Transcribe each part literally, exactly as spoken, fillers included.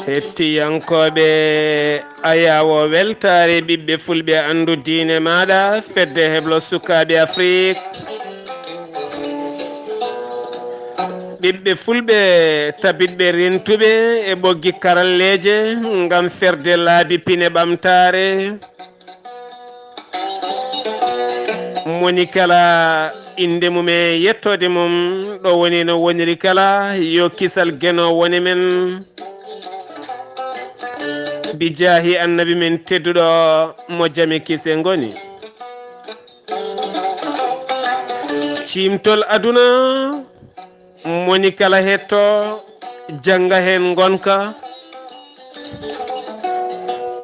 Hettiyankooɓe Ayaawo, weltaare ɓiɓɓe fulɓe, anndu diine maaɗa, fedde heblo sukaaɓe Afrik. Ɓiɓɓe fulɓe tabitɓe rentuɓe e ɓoggi karalleeje ngam ferde laabi pine ɓamtaare. Moni kala innde mum e yettoode mum, ɗo woni no woniri kala, yo kisal Geno wone men. Bijaahi Annabi men tedduɗo mo jam e kise ngoni. Ciimtol aduna, moni kala hetto, jannga heen ngonka.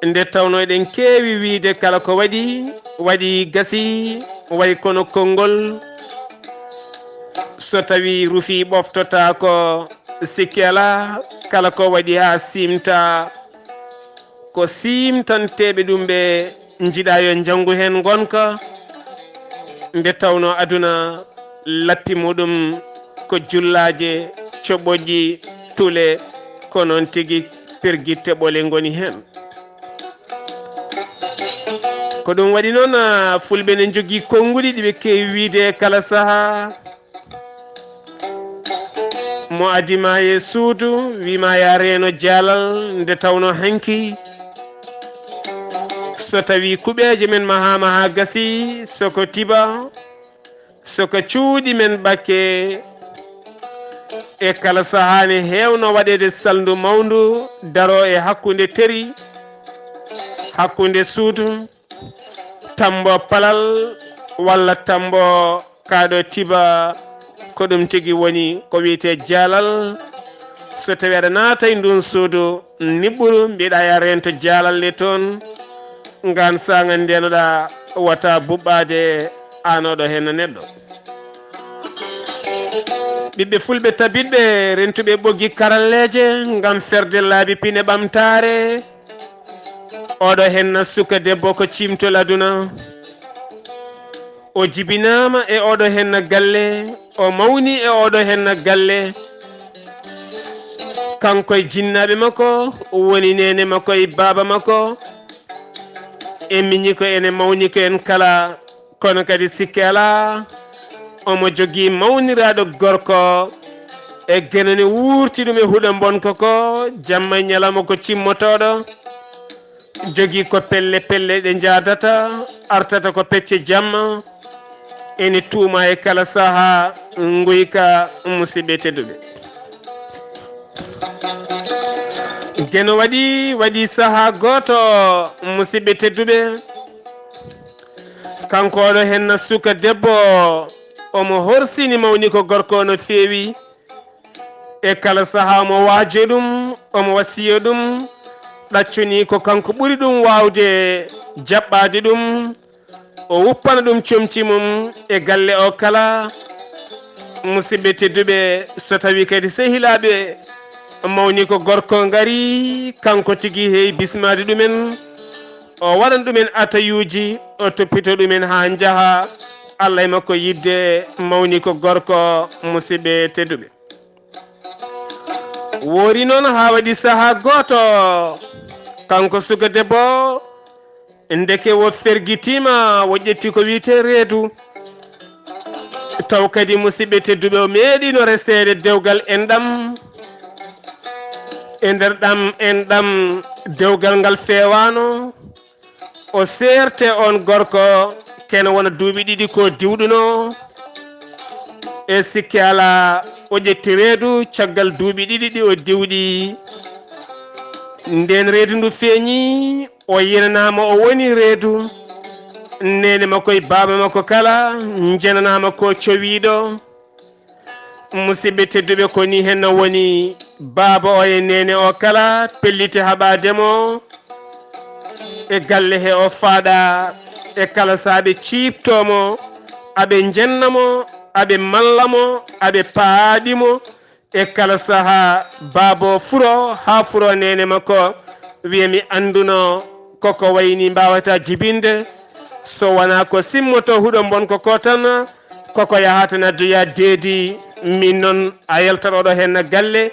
Nde tawnoo eɗen keewi wiyde kala ko waɗi, waɗi gasi, wayi kono konngol, so tawii rufii ɓoftotaako, sikki alaa, kala ko waɗi haa siimta, ko siimtanteeɓe ɗum ɓe njiɗa yo njanngu heen ngonka, nde tawnoo aduna lappi muɗum ko jullaaje, coɓoƴƴi, tule, ko noon tigi pergitte ɓole ngoni heen. Ko ɗum waɗi noon, ah, fulɓe ne njogii konnguɗi ɗi ɓe keewi wiyde e kala sahaa. Mo adii ma e suudu, wii ma yaa reeno jaalal, nde tawnoo hanki, so tawii kuɓeeje men mahaama haa gasi, so ko tiba, so ko cuuɗi men ɓakke, e kala sahaa ne heewno waɗeede salndu mawndu daroo e hakkunde teri, hakkunde suudu, tambo palal walla tambo kaaɗo tiba, ko ɗum tigi woni ko wiyetee jaalal. So tawii aɗa naata e ndun suudu niɓɓuru, mbiɗa yaa reento jaalal le toon, ngaan saanga ndenoɗa wata buɓɓaade aan oɗo heen neɗɗo. Ɓiɓɓe fulɓe tabitɓe rentuɓe ɓoggi karalleeje ngam ferde laabi pine ɓamtaare. Oɗo henna suka debbo ko ciimtol aduna. O jibinaama e oɗo henna galle, o mawni e oɗo henna galle. Kanko e jinnaaɓe makko, woni neene makko e baaba makko. En miñi ko ene mawni ko en kala. Kono kadi sikke alaa, omo jogii mawniraaɗo gorko e Geno ne wuurti ɗum e huɗo mbonko ko, jamma e ñalawma ko cimmotooɗo, jogii ko pelle pelle ɗe njaadata, artata ko pecce jamma, ene tuuma e kala sahaa, nguyka, musidɓe tedduɓe. Geno waɗi, waɗi sahaa gooto, musidɓe tedduɓe. Kanko oɗo henna suka debbo, omo horsini mawni ko gorko no feewi. E kala sahaa omo waajo ɗum, omo wasiyo ɗum, ɗaccuni ko kanko ɓuri ɗum waawde jaɓɓaade ɗum. O wuppana ɗum comci mum e galle o kala. Musidɓe tedduɓe, so tawii kadi sehilaaɓe mawni ko gorko ngari, kanko tigi heewi bismaade ɗumen. O waɗan ɗumen atayuuji, o toppito ɗumen haa njaha. Allah e makko yidde mawni ko gorko, musidɓe tedduɓe. Woori noon haa waɗi sahaa gooto, kanko suka debbo, ndeke o fergitiima, o ƴetti ko wiyetee reedu. Taw kadi, musidɓe tedduɓe, o meeɗiino reseede dewgal enɗam. E nder ɗam enɗam, dewgal ngal feewaano. O seerte oon gorko, kene wona duuɓi ɗiɗi ko diwɗuno. E sikke alaa, o ƴetti reedu caggal duuɓi ɗiɗi ɗi o diwɗi. Ndeen reedu ndu feeñi, o yenanaama o woni reedu. Neene makko e baaba makko kala njenanaama ko cowiiɗo. Musidɓe tedduɓe, ko nii henna woni, baaba o e neene o kala pelliti haɓaade mo e galle he o faaɗa, e kala sahaa ɓe ciiptoo mo, aɓe njenna mo, aɓe malla mo, aɓe paaɗi mo e kala sahaa. Baabo furo haa furo neene makko, wiya mi annduno koko wayni mbaawata jibinde, so wonaa ko simmoto huɗo mbonko ko tan, koko yahata naddoya deedi. Min noon a yaltat oɗo heen galle,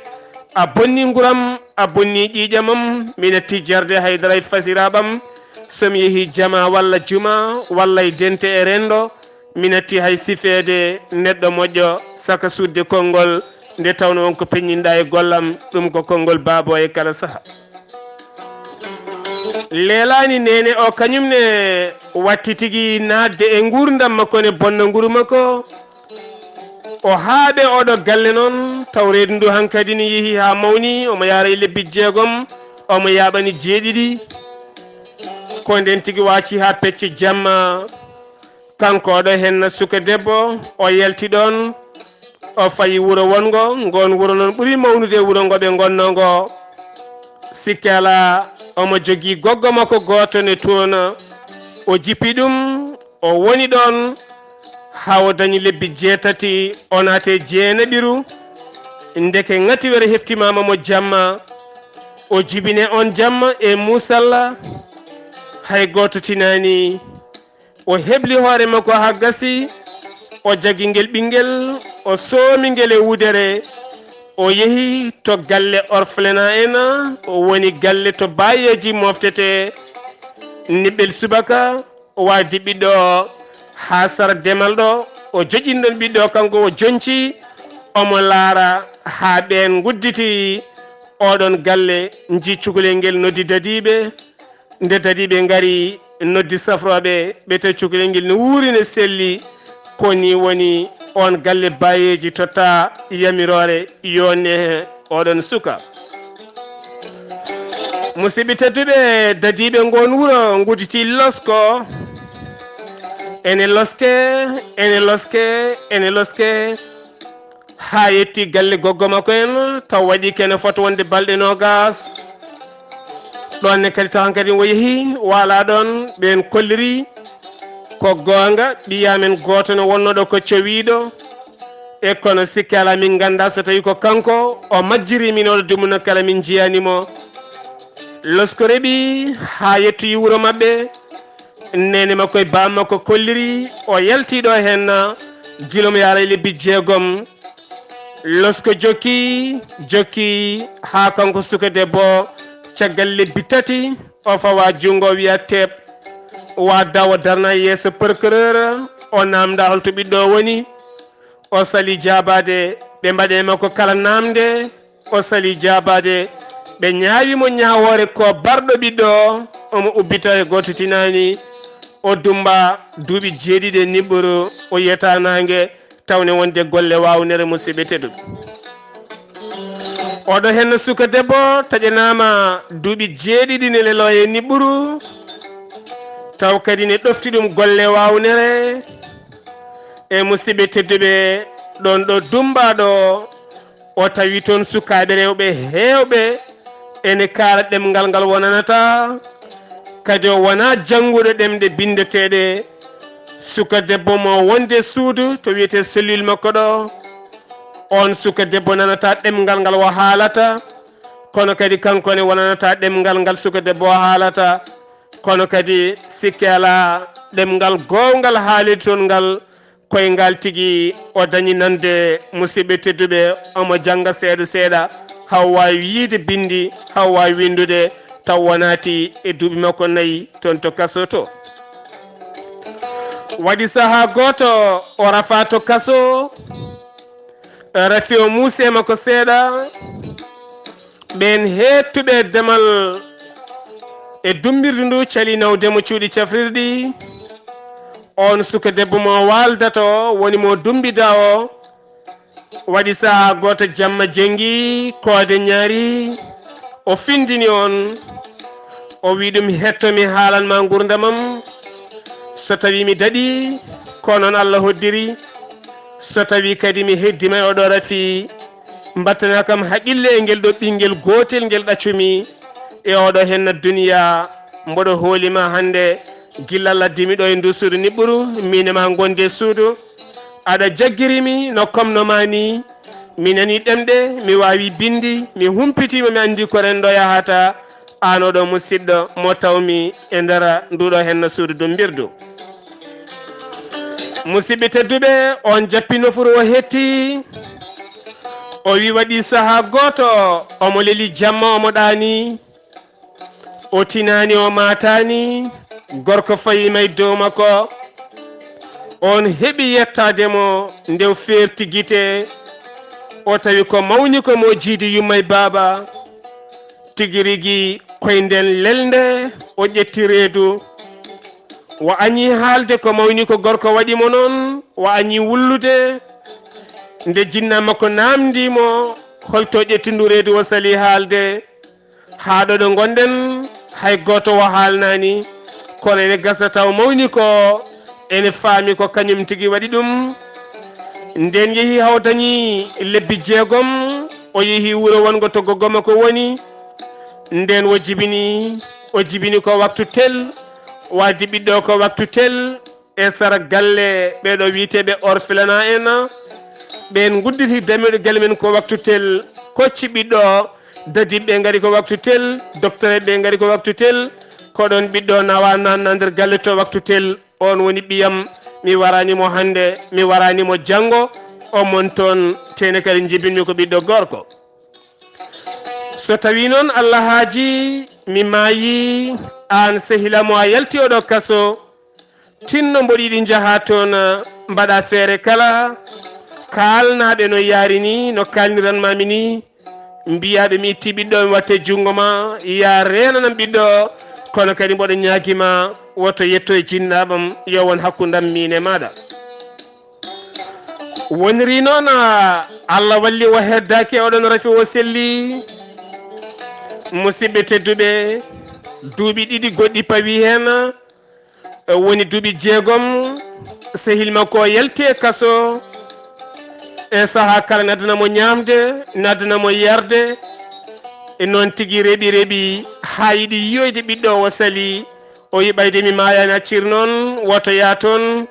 a bonni nguram, a bonni ƴiiƴam am, mi natti jarde haydara e fasiraaɓam. So mi yehi jama walla juma walla e dente e renndo, mi natti hay sifeede neɗɗo moƴƴo saka suuɗde konngol, nde tawno won ko peññinɗa e gollam, ɗum ko konngol baabo e kala saha. Leelaani neene o kañum ne watti tigi naatde e nguurndam makko ne bonna nguru makko. O haaɓe oɗo galle noon, taw reedu ndu hankadi ne yehi haa mawni, omo yaara e lebbi jeegom, omo yaaɓani jeeɗiɗi. Ko nden tigi waaci haa pecce jamma. Kanko oɗo henna suka debbo, o yalti ɗoon, o fayi wuro wongo. Ngoon wuro noon ɓuri mawnude e wuro ngo ɓe ngonnoo ngo. Sikke alaa, omo jogii goggo makko gooto ne toon. O jippi ɗum, o woni ɗoon haa o dañi lebbi jeetati, o naati e jeenaɓiru. Ndeke ŋatiwere heftimaama mo jamma, o jibine oon jamma e muusalla, hay gooto tinaani. O hebli hoore makko haa gasi, o jaggi ngel ɓinngel, o soomi ngel e wudere. O yehi to galle orphelinat en, o woni galle to baayeeji moftetee. Niɓɓel subaka, o waadi ɓiɗɗo o haa sara demal ɗo, o joƴini ɗon ɓiɗɗo o, kanko o jonci, omo laara haa ɓeen ngudditi oɗon galle, njii cukalel ngel noddi dadiiɓe. Nde dadiiɓe ngari, noddi safrooɓe, ɓe tawi cukalel ngel no wuuri, no selli. Ko nii woni oon galle baayeeji totta yamiroore yo nehe oɗon suka. Musidɓe tedduɓe, dadiiɓe ngoon wuro ngudditi losko. Ene loske, ene loske, ene loske. Haa yetti galle goggo makko en, taw waɗi kene fota wonde balɗe noogas. Ɗoon ne kadi taw hankadi o yehi, waala ɗoon, ɓeen kolliri ko goonga, ɓiya men gooto ne wonnoo ɗo ko cowiiɗo. E kono sikke alaa, min nganndaa so tawii ko kanko o majjiri min oɗo dumunna kala min njiyaani mo. Losko reɓi haa yettoyi wuro maɓɓe. Neene makko e baaba makko kolliri, o yalti ɗo heen gila omo yaara e lebbi jeegom. Losko jokki, jokki haa kanko suka debbo, caggal lebbi tati, o fawa junngo, o wiya teep. Wadda o darna yeeso procureur, o naamnda holto ɓiɗɗo o woni. O sali jaabaade, ɓe mbaɗe makko kala naamnde, o sali jaabaade. Ɓe ñaawi mo ñaawoore ko barɗo ɓiɗɗo o, omo ubbita e gooto tinaani. O dummba duuɓi jeeɗiɗi e niɓɓuru, o yiyata naange, tawne wonde golle waawnere, musidɓe tedduɓe. Oɗo henna suka debbo taƴanaama duuɓi jeeɗiɗi ne lelo e niɓɓuru, taw kadi ne ɗofti ɗum golle waawnere. E musidɓe tedduɓe, ɗoon ɗo dummbaaɗo o, o tawi toon sukaaɓe rewɓe heewɓe ene kaala ɗemngal ngal wonanata, kadi o wonaa jannguɗo ɗemɗe binndeteeɗe. Suka debbo mo wonde suudu to wiyetee cellule makko ɗo, oon suka debbo nanata ɗemngal ngal o haalata, kono kadi kanko ne wonanata ɗemngal ngal suka debbo o haalata, kono kadi sikke alaa ɗemngal goowngal haalirtol ngal, koyngal tigi o dañi nande, musidɓe tedduɓe, omo jannga seeɗa seeɗa, haa o waawi yiyde binndi, haa o waawi winndude, taw o naati e duuɓi makko nayi toon to kaso to. Waɗi sahaa gooto o rafa to kaso, rafi o muuse makko seeɗa, ɓeen heettuɓe demal e dummbirdu ndu cali nawde mo cuuɗi cafrirɗi. Oon suka debbo mo waaldata o, woni mo dummbida o, waɗi sahaa gooto jamma jenngi koode ñaari, o findini oon, o wi ɗum, hetto mi haalan ma nguurndam am, so tawii mi daɗii, ko noon Allah hoddiri, so tawii kadi mi heddima e oɗo rafi, mbattana kam haqqille e ngel ɗo ɓinngel gootel ngel ɗaccumi e oɗo henna duniya. Mboɗo hoolima hannde, gila laddimi ɗo e ndu suudu niɓɓuru, miin e ma ngondi e suudu. Aɗa jaggiri mi no komno ma ni. Mi nani ɗemɗe, mi waawi binndi, mi humpitiima, mi anndi ko renndo yahata. Aan oɗo musiɗɗo mo tawmi e nder nduɗo henna suudu dumbirdu. Musiɓɓe tedduɓe, on jappi nofuru o hetti. O wi waɗi sahaa gooto, omo leli jamma, omo ɗaani. O tinaani, o maataani, gorko fayiima e dow makko. On heɓi yettaade mo nde o feerti gite. O tawi ko mawni ko mo jiidi yumma e baaba. Tigi rigi koyndeen lelnde, o ƴetti reedu. O añi haalde ko mawni ko gorko waɗi mo noon, o añi wullude. Nde jinna makko naamndi mo, holto ƴettundu reedu o sali haalde. Haa ɗo ɗo ngonɗen, hay gooto o haalnaani, kono ene gasa taw mawni ko ene faami ko kañum tigi waɗi ɗum. Ndeen yehi haa o dañi lebbi jeegom, o yehi wuro wongo to goggo makko woni. Ndeen o jibini, o jibini ko waktu tel, waadi ɓiɗɗo ko waktu tel, e sara galle ɓeɗo wiyeteeɓe orphelinat en, ɓeen ngudditi damiiɗo galle men ko waktu tel, kocci ɓiɗɗo, dadiɓe ngari ko waktu tel, docteur ɓe ngari ko waktu tel, ko ɗoon ɓiɗɗo nawa nanna nder galle to waktu tel. On woni ɓiyam, mi warani mo hannde, mi warani mo janngo, o mon toon, tene kadi njibinmi ko ɓiɗɗo gorko. So tawi noon Allah haaji mi maayi, aan sehila mo a yalti oɗo kaso, tinno mboɗo yiɗi njaha toon, mbaɗa feere kala, kaalnaaɓe no yaari ni, no kaalniranmaami ni, mbiyaa ɓe mi itti ɓiɗɗo, mi watte junngo ma, yaa reenanam ɓiɗɗo, kono kadi mboɗo ñaagima woto yetto e jinnaaɓam, yo won hakkundam miin e maaɗa. Woniri noon, a, Allah walli o heddaaki e oɗon rafi o selli. Musiɓɓe tedduɓe, duuɓi ɗiɗi goɗɗi pawi heen, e woni duuɓi jeegom, sehil makko o yalti e kaso. E sahaa kala naddana mo ñaamde, naddana mo yarde. E noon tigi reɓi reɓi haa yiɗi yiyoyde ɓiɗɗo o sali. O wi ɓayde mi maayaani accir noon, woto yaa toon.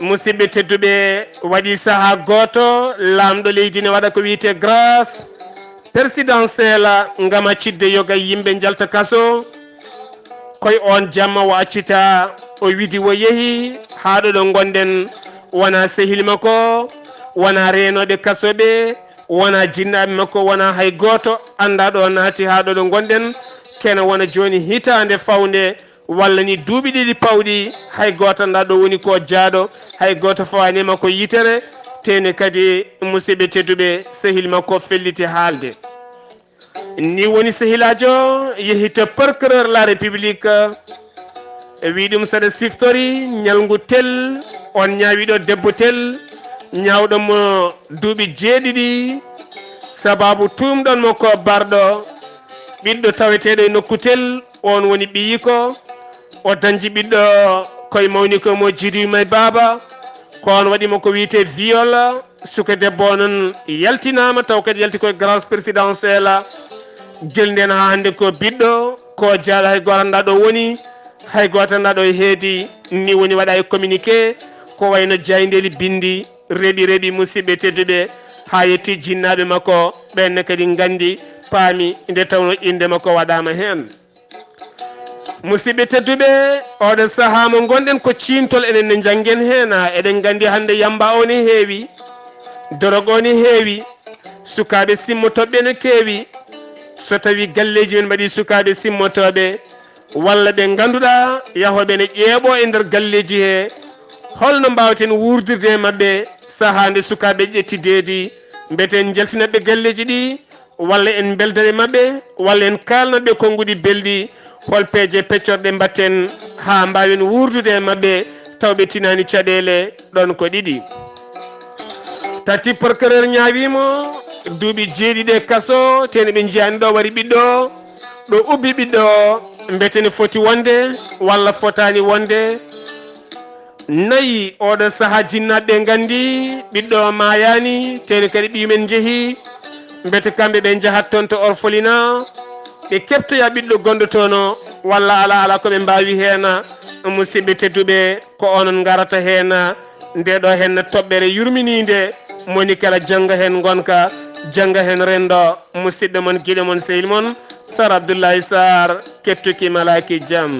Musiɓɓe tedduɓe, waɗi sahaa gooto, laamɗo leydi ne waɗa ko wiyetee grâce présidentielle ngam accidde yoga yimɓe njalta kaso. Koy oon jamma o accitaa, o widi o yehi haa ɗo ɗo ngonɗen, wonaa sehil makko, wonaa reenooɓe kaso ɓe, wonaa jinnaaɓe makko, wonaa hay gooto anndaa ɗo naati haa ɗo ɗo ngonɗen. Kene wona jooni hitaande fawnde, walla ni duuɓi ɗiɗi pawɗi, hay gooto anndaa ɗo woni ko jaaɗo, hay gooto fawaani makko yitere. Tene kadi, musiɓɓe tedduɓe, sehil makko felliti haalde. Ni woni sehilaajo yehi to procureur la République, e wi ɗum saɗa siftori ñalngu tel, on ñaawi ɗo debbo tel, ñaawɗo mo duuɓi jeeɗiɗi, sababu tuumɗon mo ko barɗo, ɓiɗɗo taweteeɗo e nokku tel, on woni ɓiyiko, o dañji ɓiɗɗo koye mawni ko mo jiidi may baaba, ko on waɗi mo ko wiyetee viol. Suka debbo o noon yaltinaama, taw kadi yalti koye grâce présidentielle. Gel nden haa hannde ko biɗɗo, ko jaaɗo, hay gooto anndaa ɗo woni, hay gooto anndaa ɗo heedi. Ni woni waɗa e communiqué, ko wayno jaayndeeli binndi, reɓi reɓi musiɓɓe tedduɓe, haa yetti jinnaaɓe makko, ɓenne kadi nganndi, paami, nde tawno innde makko waɗaama heen. Musiɓɓe tedduɓe, oɗo sahaa mo ngonɗen ko ciimtol, enen ne njanngen heen. Eɗen nganndi hannde yamba o ne heewi, dorog o ne heewi, sukaaɓe simmotooɓe ne keewi. So tawi galleeji men mbaɗi sukaaɓe simmotooɓe, walla ɓe ngannduɗaa yahooɓe ne ƴeeɓoo e nder galleeji he, holno mbaawten wuurdirde e maɓɓe sahaa nde sukaaɓe ƴetti deedi, mbeten njaltina ɓe galleeji ɗi, walla en mbeldat e maɓɓe, walla en kaalnat ɓe konnguɗi belɗi, hol peeje peccorɗe mbatten haa mbaawen wuurdude e maɓɓe taw ɓe tinaani caɗeele? Ɗoon ko ɗiɗi. Tati, procureur ñaawii mo duuɓi jeeɗiɗi e kaso, tene ɓe njiyaani ɗo wari ɓiɗɗo, ɗo ubbi ɓiɗɗo, mbete ne foti wonde walla fotaani wonde. Nayi, oɗo sahaa jinnaaɓe ɓe nganndi ɓiɗɗo o maayaani, teni kadi ɓiyumen njehi, mbete kamɓe ɓe njahat toon to orphelinat, ɓe keɓtoya ɓiɗɗo gonɗo toon o, walla alaa alaa ko ɓe mbaawi heen. Musiɓɓe tedduɓe, ko onon ngarata heen, Nde ɗo heen toɓɓere yurminiinde, moni kala jannga heen ngonka, jannga heen renndo, musidɗo mon, giɗo mon, sehil mon, Sar Abdoulaye Sarr, kettuki malaaki jam.